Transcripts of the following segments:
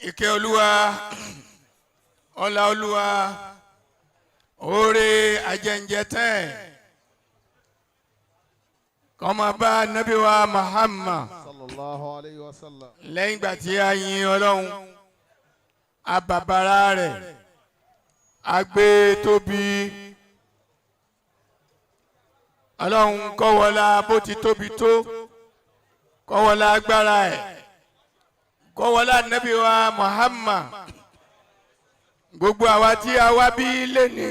Ìkẹ́ Olúwa, ọlá Olúwa, oore ajẹ́njẹtẹ́ kó máa bá Nábì wa Muhammad. Sallallahu alayhi wa sallam. Lẹ́yìn ìgbà tí a yin Ọlọ́run, a bàbàrà rẹ̀, a gbé tóbi. Ọlọ́run, kọ́wọ́lá bó ti tóbi tó, kọ́wọ́lá agbára ẹ̀, kọ́wọ́lá Nábì wa Muhammad, gbogbo àwa tí a wá bí lẹ́ni,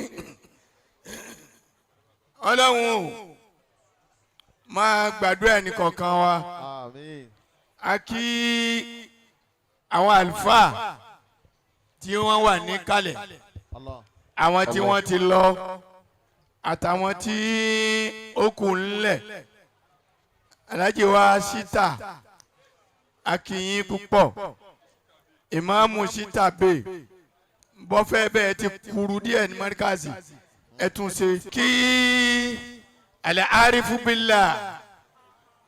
Ọlọ́run ò máa gbàdúrà ẹnì kọ̀ọ̀kan wa. Àmín. A kí àwọn àlùfáà tí wọ́n wà níkàlẹ̀, Allah. àwọn tí wọ́n ti lọ àtàwọn tí ó kù ńlẹ̀. Aláàjì wa Ṣítà, a kí yín púpọ̀. Ìmáàmù Ṣítà bẹ́ẹ̀ bọ́fẹ́ bẹ́ẹ̀ ti kúrú díẹ̀ ní mọ́ríkàsì, ẹ̀ tún ṣe kí alẹ́ àrífù bílà.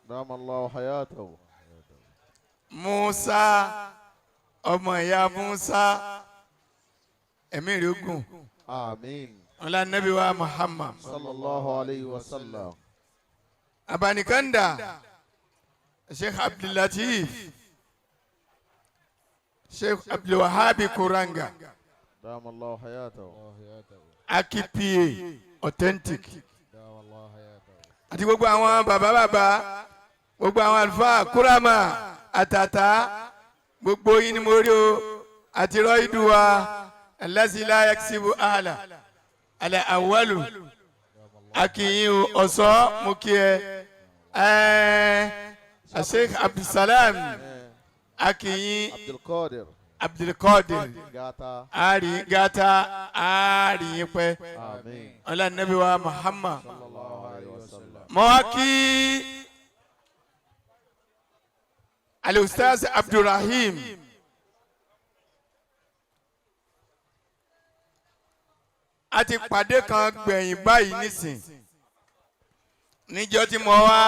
Dama Allahu hayatahu. Musa, ọmọ ìyá Musa, ẹ̀mí rẹ̀ gùn. Àmín. Ọlá Nabi wa Muhammad. Sallallahu alayhi wa sallam. Abanikanda Sheikh Abdulateef Sheikh Abdulwahabi Kuranga. Dama Allahu hayatahu. Akipa authentic, àti gbogbo àwọn bàbá bàbá, gbogbo àwọn àlùfáà kúràmà àtàtà, gbogbo yín ni mo rí o, àti rọ́ìdù wa allazi la yaksibu àlà alẹ́ àwọ̀lù akínyìn o, ọ̀sọ́ mo kí ẹ ẹ Sheikh Abdulsalam, akínyìn. Abdulkadir. Abdulkadir. Gata. Àárín gata, àárín pẹ́. Àmín. Ọlá Nabi wa Muhammad. Sallallahu alayhi wa sallam. Mo wá kí Alustaz Abdulrahim a ti pàdé kan gbẹ̀yìn báyìí nísìn níjọ́ tí mo wá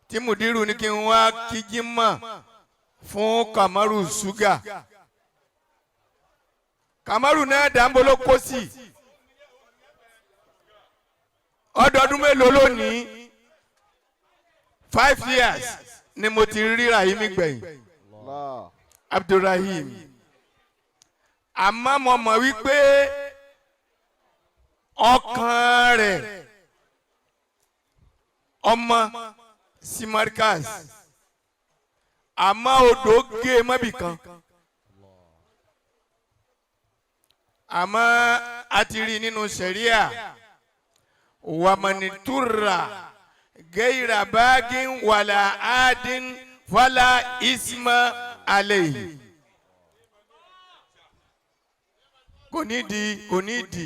tí mùdírù ní kí n wá kí jímọ̀ fún Kamaru Suga. Kamaru náà dàmbolo kó sí ọdọọdún mélòó lónìí? 5 years ni mo ti rí Rahimi gbẹ̀yìn. Allah. Abdulrahim, àmọ́ mo mọ̀ wípé ọkàn rẹ̀ ọmọ sí Markaz, àmọ́ odò gé mọ́bì kan, àmọ́ a ti rí nínú sẹ̀ríà wàmánìtúrà gẹ́yìrà báàgìn wàlà àádín fàlà isma alẹ́ kò ní di kò ní di.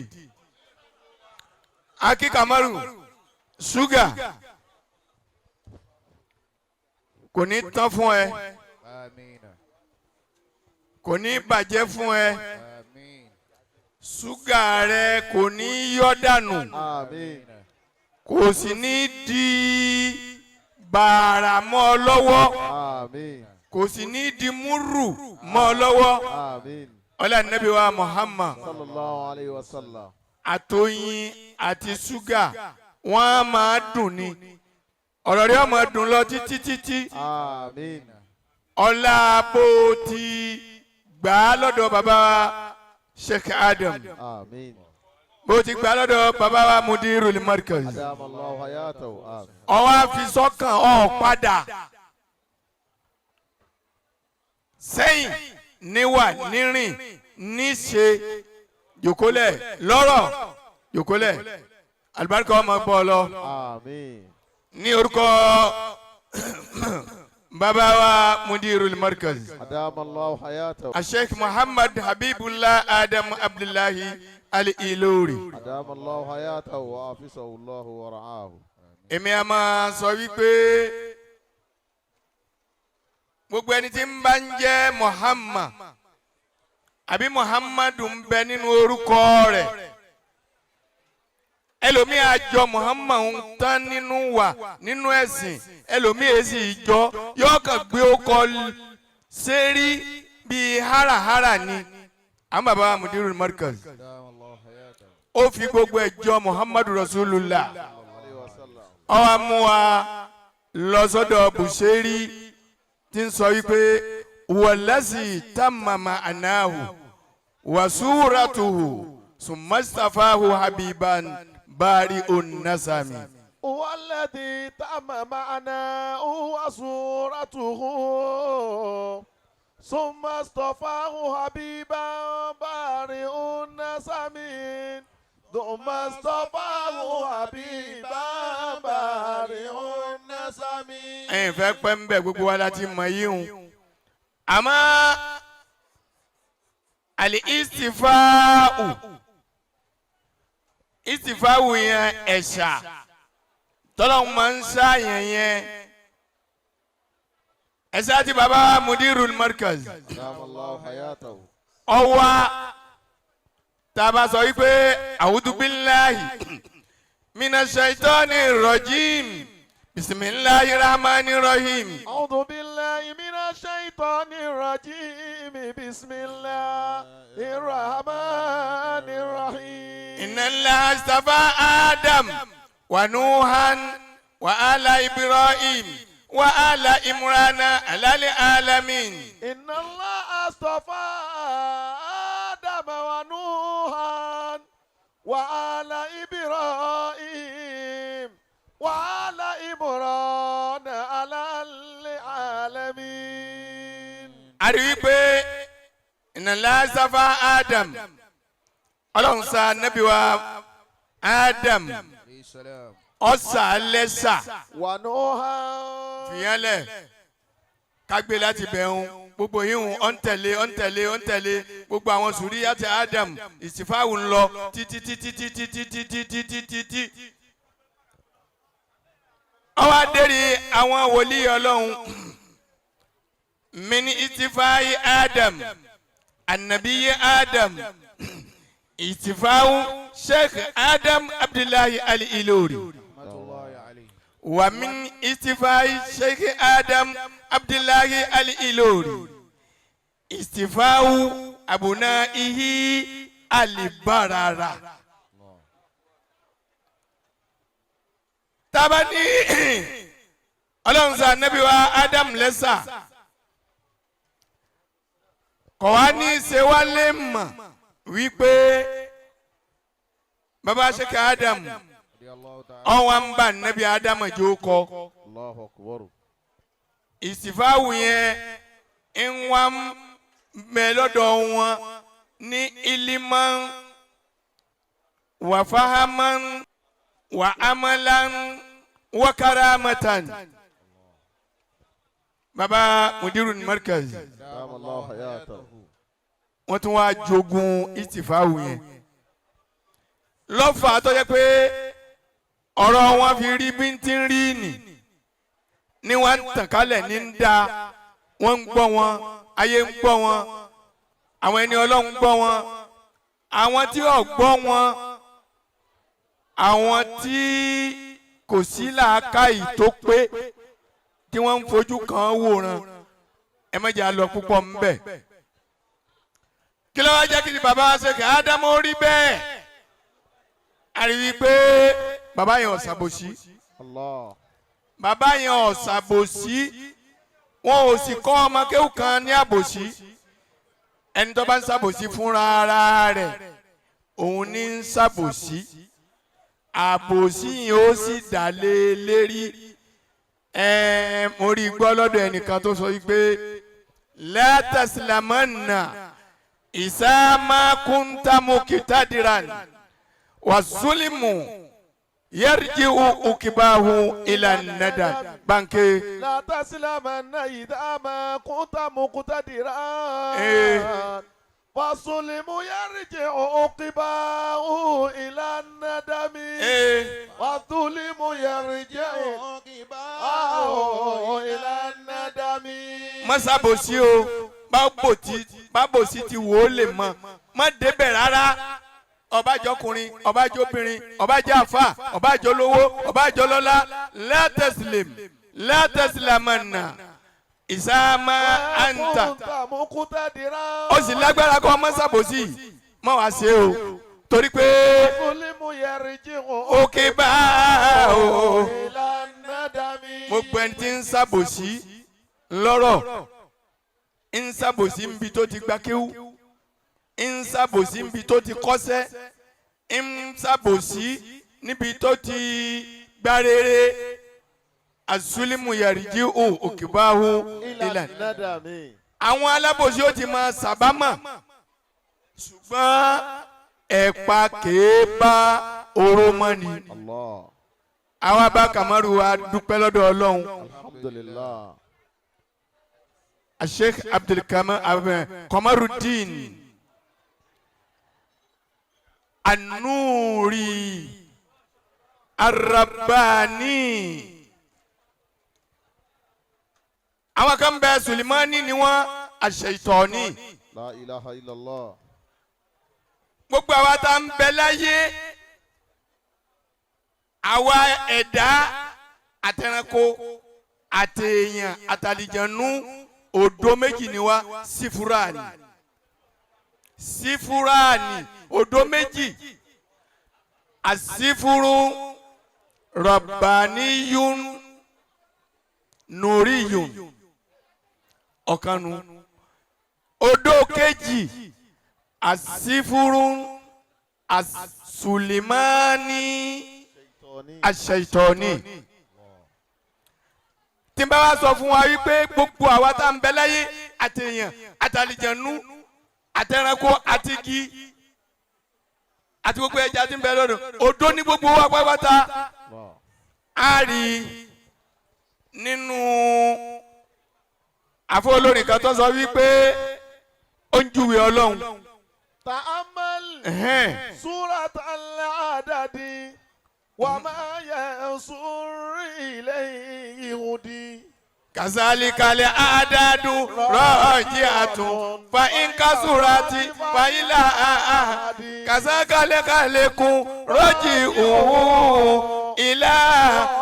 Aki Kamaru Suga, kò ní tán fún ẹ, kò ní bàjẹ́ fún ẹ, ṣúgà rẹ kò ní yọ́ dànù. Àmín. Kò sì ní di bàrà mọ́ ọ lọ́wọ́. Àmín. Kò sì ní di múrù mọ́ ọ lọ́wọ́. Àmín. Ọlá Nabi wa Muhammad. Sallallahu alayhi wa sallam. Àtọyìn àti ṣúgà wọ́n á máa dùn ni, ọ̀rọ̀ rẹ̀ ó máa dùn lọ títí títí. Àmín. Ọlá bó ti gbà á lọ́dọ̀ bàbá Sheikh Adam. Àmín. Bó ti gbà á lọ́dọ̀ bàbá wa Mudirul Markaz. Adama Allahu hayatahu. Àmín. Ọwọ́ àfisọ́kàn ọ̀ padà sẹ́yìn níwà nírìn níṣe jòkólẹ̀ lọ́rọ̀ jòkólẹ̀, alibarika ọmọ gbọ́ ọ lọ. Àmín. Ní orúkọ bàbá wa Mudirul Markaz. Adama Allahu hayatahu. Sheikh Muhammad Habibullah Adam Abdullahi Al-Ilori. Adama Allahu hayatahu wa hafizahu Allahu wa ra'ahu. Èmi a máa sọ wípé gbogbo ẹni tí ń bá ń jẹ́ Muhammad àbí Muhammadu ń bẹ nínú orúkọ rẹ̀, ẹlòmíì àjọ Muhammad ń tán nínú wà nínú ẹ̀sìn, ẹlòmíì èsì ìjọ yóò kàn gbé ọkọ sérí. Bíi háràhárà ni àwọn bàbá wa Mudirul Markaz ó fi gbogbo ẹ̀ jọ Muhammadu Rasulullah. Alayhi wa sallam. Ó wá mú wa lọ sọ́dọ̀ Bùsẹ́rí tí ń sọ wípé wàlásì tamama anahu wàsúratuhu sùmọ́sàfáhu habiban bari onasami. هو الذي تم معناه وصورته ثم اصطفاه حبيبا بارئ النسم ثم اصطفاه حبيبا بارئ النسم. Ẹ̀yin fẹ́ pẹ́ ń bẹ̀, gbogbo wa láti mọ̀ yíhun, àmọ́ àlè istifáù yẹn, ẹ̀ṣà tọ́lọ́hún máa ń ṣàyẹn yẹn, ẹ̀ṣà tí baba Mudirul Markaz دام الله حياته. Ọwọ́ tá a bá sọ wípé a'udhu billahi minash shaitani rajim, bismillahir rahmanir rahim. أعوذ بالله من الشيطان الرجيم، بسم الله الرحمن الرحيم. إن الله اصطفى آدم ونوحا وآل إبراهيم وآل عمران على العالمين. إن الله اصطفى آدم ونوحا وآل إبراهيم وآل عمران على العالمين. A rí wípé إن الله اصطفى آدم, ọlọ́run sa nábì wa Adam, ọ̀sà lẹ́sà. ونوحا. Fìyànlẹ̀ kágbé láti bẹ̀rùn gbogbo yìí, ọ̀ ń tẹ̀lé, ọ̀ ń tẹ̀lé, ọ̀ ń tẹ̀lé gbogbo àwọn sùúrìyàtì Adam, ìsìfáwù ń lọ títí títí títí títí títí títí tí. Ọwọ́ adéri àwọn wòlíì ọlọ́run min istifai Adam, anabiyi Adam, istifáwù Sheikh Adam Abdullahi Al-Ilori, wa min istifai Sheikh Adam Abdullahi Al-Ilori istifáwù abunaihi alibarara. Tabani ọlọ́run sọ anabi wa Adam lẹ́sà, kọ̀ wá ní ṣe wá lè mọ̀ wípé baba Sheikh Adam ọ̀wá ń bá anabi Adam jó kọ. الله أكبر. Ìsìfáwù yẹn ń wá mẹ́ lọ́dọ̀ wọn ní iliman wàfáhámán wà amalan wakaramatan. Baba Mudirul Markaz, دام الله حياته. wọ́n tún wá jogun ìtìfáwù yẹn lọ́fà tó jẹ́ pé ọ̀rọ̀ wọn fi rí bí ń ti ń rí nì ní wọ́n ń tàn kálẹ̀ ní ń da, wọ́n ń gbọ́ wọn, ayé ń gbọ́ wọn, àwọn ẹni ọlọ́run gbọ́ wọn, àwọn tí ò gbọ́ wọn, àwọn tí kò sí làákàyè tó pé tí wọ́n ń fojú kàn án wòran. Ẹ má jẹ́ á lọ púpọ̀ ńbẹ̀. Kí ló wá jẹ́ kí ni bàbá wa ṣe kí Ádámù rí bẹ́ẹ̀? A rí i pé bàbá yẹn ò ṣàbòsí. Allah. Bàbá yẹn ò ṣàbòsí, wọn ò sì kọ́ ọmọ kéwù kan ní àbòsí. Ẹni tó bá ń ṣàbòsí fúnra ara rẹ̀, òun ní ń ṣàbòsí, àbòsí yìí ó sì dà lé lérí. Ẹ̀ẹ́n, mo rí i gbọ́ lọ́dọ̀ ẹnìkan tó sọ wípé la taslamanna ìsámákúntámukítàdìrán wàzúlìmù yarji'u ukibahu ila nada banke. لا تسلمن إذا ما كنت مقتدرا. إيه. فالظلم يرجع عقباه إلى الندم. والظلم يرجع عقباه إلى الندم. Má ṣàbòsí o, bábòsí ti wò ó lè mọ, má débẹ̀ rárá. Ọbàjọkùnrin, ọbàjọbìnrin, ọbàjọ àfà, ọbàjọ lówó, ọbàjọ lọ́lá, la taslim, la taslamanna. Ìsámá àǹtà. كنت مقتدرا Ó sì lágbára kó ọmọ ṣàbòsí mọ́ wá ṣe o torí pé الظلم يرجع òkè bá o. إلى الندم Gbogbo ẹni tí ń ṣàbòsí lọ́rọ̀, ń ṣàbòsí níbi tó ti gba kéwú, ń ṣàbòsí níbi tó ti kọ́ṣẹ́, ń ṣàbòsí níbi tó ti gba rere, àsúlímù yàrìjí ò òkèbáhu إلى ìlànà. الندم Àwọn alábòsí ó ti máa sàbámà, ṣùgbọ́n ẹ̀pà kèé bá oró mọ́ ni. الله Àwa bá Kamaru wa dúpẹ́ lọ́dọ̀ Ọlọ́run. الحمد لله Sheikh Abdulkamal Kamaruddin Anuri Arabani. Àwọn kan bẹ Sulimani ni wọ́n àṣeyìtọ́ni. لا إله إلا الله Gbogbo àwa tá ń bẹ láyé, àwa ẹ̀dá àtẹranko àtèèyàn àtàlìjànú, òdo méjì ni wá. Sífúránì, sífúránì, òdo méjì. Àsífúrú rọ̀bàníyún nùríyún ọ̀kanu. Òdo kejì, àsífúrú àsùlìmánì àṣẹ̀tọ̀ọ̀nì. Tí n bá wá sọ fún wa wípé gbogbo àwa tá ń bẹ láyé, àtèèyàn àtàlìjẹ̀nú àtẹranko àtigi àti gbogbo ẹja tí ń bẹ lọ́dọ̀, odó ní gbogbo wa pátápátá. الله Á rí nínú àfọ olórin kan tó sọ wípé ó ń júwe Ọlọ́run. تأمل Ẹ̀hẹ́n. سورة العدد وما ينصر إليه هدي Kazalikale adadu rọjiatun fa inkasurati fa ila kazakale kalekun rọji òhun ila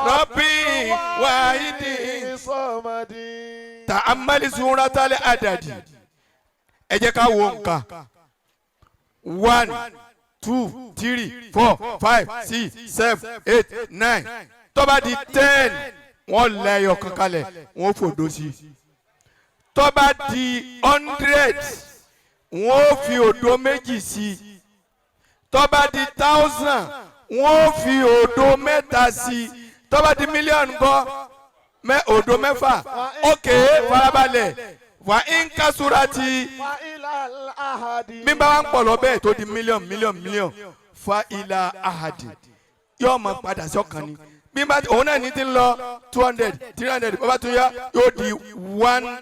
rọbi wahidi. صمد Ta'ammali suratale adadi. Ẹ jẹ́ ká wo nǹkan. One, two, three, four, five, six, seven, eight, nine. Tó bá di 10, wọ́n lẹ ẹyọ kan kalẹ̀, wọ́n fòdó sí i. Tó bá di 100, wọ́n fi òdo méjì sí i. Tó bá di 1,000, wọ́n fi òdo mẹ́ta sí i. Tó bá di mílíọ̀nù kọ́ mẹ́ òdo mẹ́fà. Ókè, farabalẹ̀ wà ń kásúra ti. وإلى الأحد Bí bá wà ń pọ̀ lọ bẹ́ẹ̀ tó di mílíọ̀nù mílíọ̀nù mílíọ̀nù, fa ilà ahadi, yóò máa padà sọ́kàn ni. Bí bá òun náà ní ti ń lọ 200, 300, bá tún yá yóò di 1,000.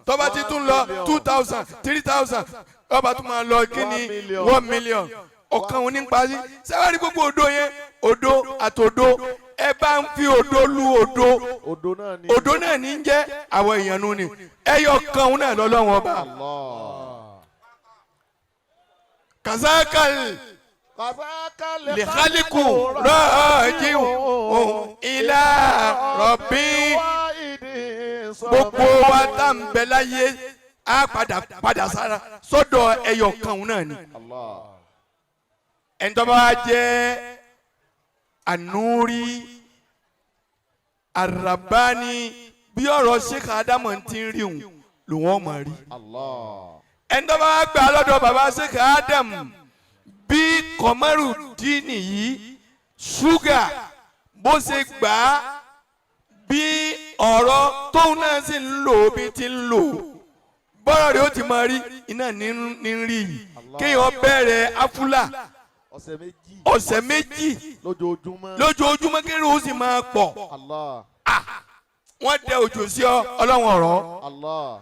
Tó bá ti tún lọ 2,000, 3,000, tó bá tún máa lọ kí ni, 1 million, ọ̀kan òní ń parí sẹ́wárí. Gbogbo òdo yẹn, òdo àtòdo, ẹ bá ń fi òdo lu òdo. Odò náà ni. Òdo náà ní ń jẹ́ àwọn èèyàn nu ni, ẹyọ kan òun náà lọ́lọ́wọ́n ọba. Allah. Kazakal Kàfákàlẹ̀ lèkálíkù rọ́ọ̀jì ilá rọ̀bì. Gbogbo wa tá ń bẹ láyé á padà padà sára sọ́dọ̀ ẹyọ kan òun náà ni. Allah. Ẹni tó bá wá jẹ́ ànúrí àràbáni, bí ọ̀rọ̀ Sheikh Adamu ti ń rí òun lòun ọ̀ máa rí. Allah. Ẹni tó bá wá gbà lọ́dọ̀ bàbá Sheikh Adam bí Kọ̀mọ́rù dín nìyí ṣúgà bó ṣe gbà á, bí ọ̀rọ̀ tóun náà sì ń lò ó bí ti ń lò ó, bọ́rọ̀ rẹ̀ ó ti máa rí iná ní ní rí yìí. Kéèyàn bẹ̀rẹ̀ afúlà Ọ̀sẹ̀ 2. ọ̀sẹ̀ 2 Lójoojúmọ́. lójoojúmọ́, kéré ó sì máa pọ̀. Allah. Wọ́n dẹ òjò sí ọ, ọlọ́wọ̀n ọ̀rọ̀. Allah.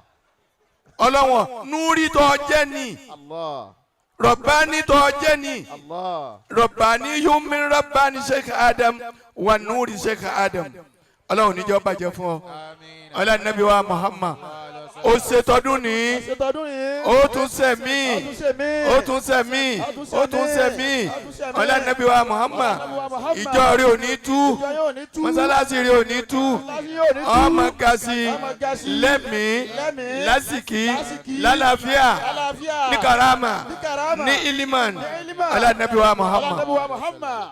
Ọlọ́wọ̀n núrí tó jẹ́ ni. Allah. Rọ̀bání tó jẹ́ ni. Allah. Rọ̀bání yúmi rọ̀bání Sheikh Adam wà núrí Sheikh Adam, ọlọ́run níjọ́ bàjẹ́ fún ọ. Ọlọ́run nàbí wa Muhammad. Ó ṣètọ́dún ní Ṣètọ́dún yìí. ó tún ṣe mí, Ó tún ṣe mí. ó tún ṣe mí, ó tún ṣe mí. Ọlá nàbí wa Muhammad, Muhammad. ìjọ rẹ̀ ò ní tú, Ìjọ yóò ní tú. mọ́sálásí rẹ̀ ò ní tú, Mọ́sálásí yóò ní tú. ọmọ kasi Ọmọ kasi. lẹ́mìí, Lẹ́mìí. lásìkí, Lásìkí. lálàáfíà, Lálàáfíà. ní karama, Ní karama. ní iliman. Ní iliman. Ọlá nàbí wa Ọlá Muhammad. nàbí wa Muhammad.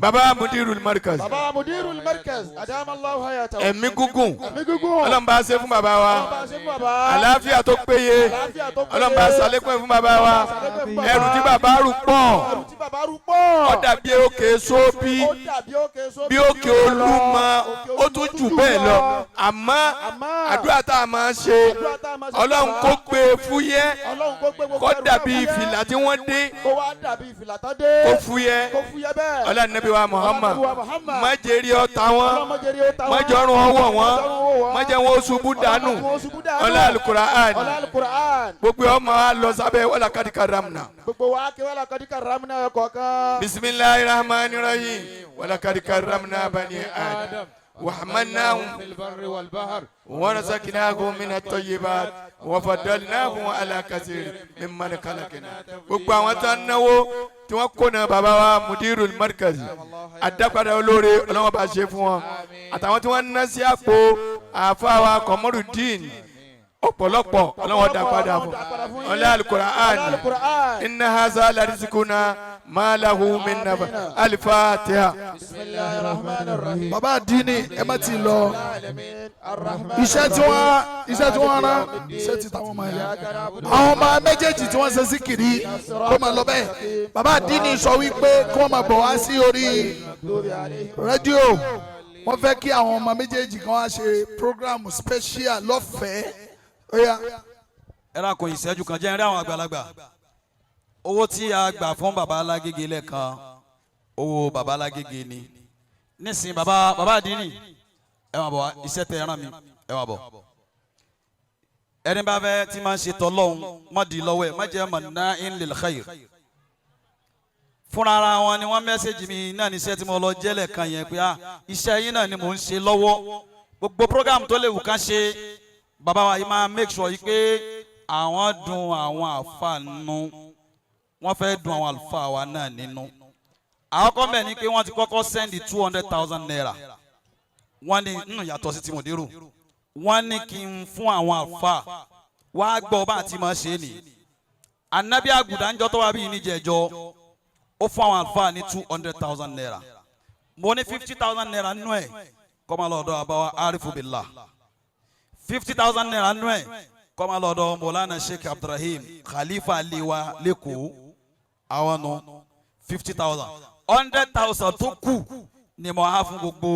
Baba mudirul markaz, Baba Mudirul Markaz, Adama Allahu hayatahu. Ẹ̀mí gígùn, Ẹ̀mí gígùn. Ọlọ́run bá ṣe fún baba wa, Ọlọ́run bá ṣe fún baba. Àlàáfíà tó péye, Àlàáfíà tó péye. Ọlọ́run bá ṣàlékún ẹ̀ fún baba wa. Ṣàlékún ẹ̀ fún baba. Ẹrù tí baba rù pọ̀, Ẹrù tí baba rù pọ̀. Ó dàbí òkè sóbí, Ó dàbí òkè sóbí. Bí òkè Olúmọ, ó tún jù bẹ́ẹ̀ lọ. Àmọ́ Àmọ́ àdúrà tá a máa ṣe, àdúrà tá a máa ṣe, Ọlọ́run baba. kó gbé e fúyẹ́, Ọlọ́run kó gbé gbogbo kó ẹrù náà dàbí fúyẹ́. fìlà tí wọ́n dé, Kó wá dàbí fìlà tán dé. kó fúyẹ́. Kó fúyẹ́ bẹ́ẹ̀. Ọlá nàbí wa Muhammad, Ọlá nàbí wa Muhammad. má jẹ́rìí ọ̀tá wọn, Ọlọ́run má jẹ́rìí ó ta má wọ́n. jọrùn ọwọ́ wọn, Má jọrùn ọwọ́ wọn. má jẹ́ wọn ó ṣubú dànù. Ọlọ́run má jẹ́ wọn ó ṣubú dànù. Ọlá alukura'an, Ọlá alukur'an. Gbogbo ọmọ wa lọ sábẹ́ wala kadi karamna. Gbogbo wa kí wàlá kadi karamna kọ̀ọ̀kan. Bisimilahi rahman rahim, wala kadi karamna bani Adam وحملناهم في البر والبحر ورزقناهم من الطيبات وفضلناهم على كثير ممن خلقنا. Gbogbo àwọn tó ń náwó tí wọ́n kó na bàbá wa mudirul markaz, àdápadà olóore ọlọ́wọ́n bá ṣe fún wọn, àtàwọn tí wọ́n ń ná sí àpò àáfàá wa Kọmọrùdín, ọ̀pọ̀lọpọ̀ ọlọ́wọ́n dá padà fún ọlá alukur'an. Ọlá alukur'an. Inna haza larizikuna ma lahu min nafa. Alifatiha. Bismillahir rahmanir rahim. Bàbá àdínní, ẹ má ti lọ. Alamin. Arrahman. Iṣẹ́ tí wọ́n rán, iṣẹ́ tí táwọn ọmọ yẹn, àwọn ọmọ méjèèjì tí wọ́n ṣe sí kiri, kó máa lọ bẹ́ẹ̀. Bàbá àdínní sọ wípé kí wọ́n máa bọ̀ wá sí orí rédíò. Wọ́n fẹ́ kí àwọn ọmọ méjèèjì kan wá ṣe program special lọ́fẹ̀ẹ́. Ó yá. Ẹ rà kò ìṣẹ́jú kan jẹ́ ń rí àwọn àgbàlagbà. Owó tí a gbà fún baba Alágége lẹ́ẹ̀kan, owó baba Alágége ni. Nísìnyí, baba àdínì, ẹ máa bọ̀ wá. Iṣẹ́ tẹ ẹ rán mi, ẹ máa bọ̀. Ẹni bá fẹ́ tí máa ń ṣe tọ́lọ́hún, má di lọ́wọ́ ẹ̀, má jẹ́ manna'in lil khair. Fúnra ara wọn ni wọ́n message mi náà ní iṣẹ́ tí mo lọ jẹ́lẹ̀ kan yẹn pé, ah, iṣẹ́ yín náà ni mò ń ṣe lọ́wọ́. Gbogbo program tó léwu ká ṣe, bàbá wa yìí máa make sure yìí pé àwọn dùn àwọn àfa nù, wọ́n fẹ́ dùn àwọn àlùfáà wa náà nínú. Àkọ́kọ́ mẹ́ ni pé wọ́n ti kọ́kọ́ send ₦200,000. Wọ́n ní nínú yàtọ̀ sí ti mòdérò, wọ́n ní kí n fún àwọn àlùfáà wá. Gbọ́ bá a ti máa ṣe é nì. Anabi àgùdà ńjọ́ tó wà bí níjẹ̀jọ́, ó fún àwọn àlùfáà ní ₦200,000. Mo ní ₦50,000 nínú ẹ̀ kó máa lọ ọ̀dọ̀ àbáwá arifu billah, ₦50,000 nínú ẹ̀ kó máa lọ ọ̀dọ̀ Mọ̀lánà Sheikh Abdulrahim Khalifa Aliwa lẹ́kọ̀ọ́. Àwọn nu 50,000. 100,000 tó kù ni mo á fún gbogbo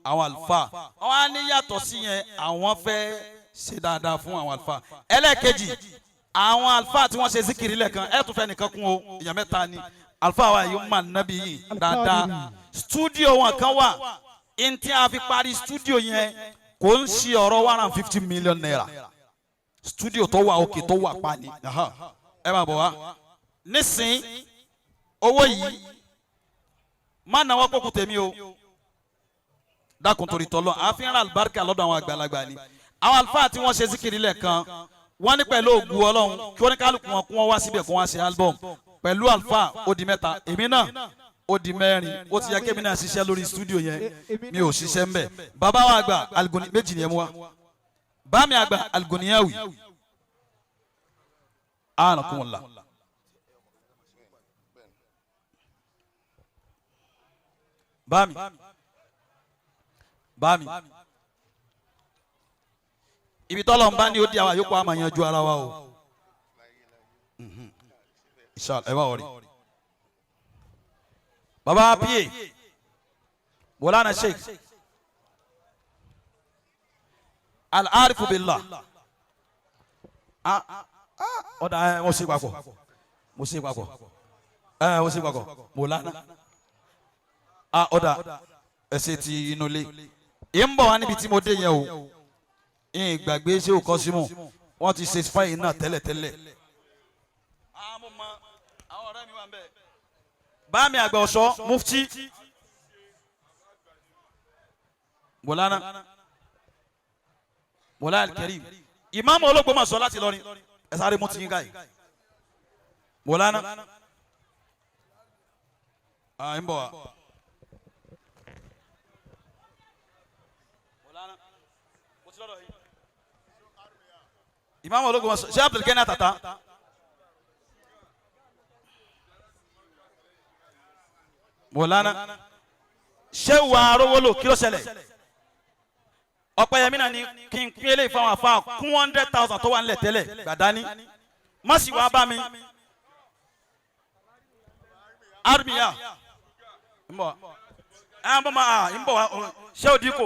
àwọn àlùfáà. Wọn á ní yàtọ̀ sí yẹn, àwọn fẹ́ ṣe dáadáa fún àwọn àlùfáà. Ẹlẹ́ẹ̀kejì, àwọn àlùfáà tí wọ́n ṣe zikiri lẹ́ẹ̀kan, ẹ̀ tún fẹ́ nìkan kún o. Èèyàn mẹ́ta ni àlùfáà wa yìí máa nábì yìí dáadáa. Studio wọn kan wà ntí a fi parí studio yẹn, kò ń ṣe ọ̀rọ̀ ₦150 million. Studio tó wà òkè tó wà pa ni. Ẹ máa bọ̀ wá nísìn. Owó yìí má náwó kókò tèmi o, dákun torí tọ́lọ́. Àfihàn àlùbáríkà lọ́dọ̀ àwọn àgbàlagbà ni. Àwọn àlùfáà tí wọ́n ṣe síkiri lẹ́ẹ̀kan, wọ́n ní pẹ̀lú ògùn Ọlọ́run kí wọ́n ní kálukú wọn kí wọ́n wá síbẹ̀ kí wọ́n ṣe album pẹ̀lú àlùfáà. Ó di mẹ́ta, èmi náà ó di mẹ́rin. Ó ti yẹ kémi náà ṣiṣẹ́ lórí studio yẹn, mi ò ṣiṣẹ́ ńbẹ̀. Bàbá wa àgbà Alugoni méjì ni ẹ mú wa. Bámi àgbà Alugoniyawi anakunla. Bámi, bámi, ibi tọ́lọ̀ ń bá ní ó di àwọn àyókù àmà yanjú ara wa o. Inshallah, ẹ bá wọlé. Baba pie Mawlana Sheikh Al-Arifu Billah. Ah, ọ̀dà ẹ, mo ṣe papọ̀, mo ṣe papọ̀, ẹ mo ṣe papọ̀. Mawlana, ah, ọ̀dà ẹ ṣe ti inú ilé yìí ń bọ̀ wá níbi tí mo dé yẹn o. Ìyìn gbàgbé ṣé o kọ́ símù, wọ́n ti ṣe fáyìn náà tẹ́lẹ̀tẹ́lẹ̀. Báàmì àgbà ọ̀ṣọ́ mufti Mọ̀lánà Mọ̀lá Alkarim. Ìmáàmù Ológbòmọ̀ṣọ́ láti Ìlọrin, ẹ sáré mú tiyín káyìí. Mọ̀lánà ń bọ̀ wá. Ìmáàmù Ológbòmọ̀ṣọ́ ṣé Abdulgani Atata. Mọ̀lánà ṣé wà á rówó lò, kí ló ṣẹlẹ̀? Ọ̀pẹ̀yẹmí náà ni kí n pín eléyìí fáwọn afa kún 100,000 tó wà nílẹ̀ tẹ́lẹ̀ gbàdání má sì wá bá mi. Armiya ń bọ̀ ẹ̀ ń bọ̀ máa ń bọ̀ wá ṣé o dín kò.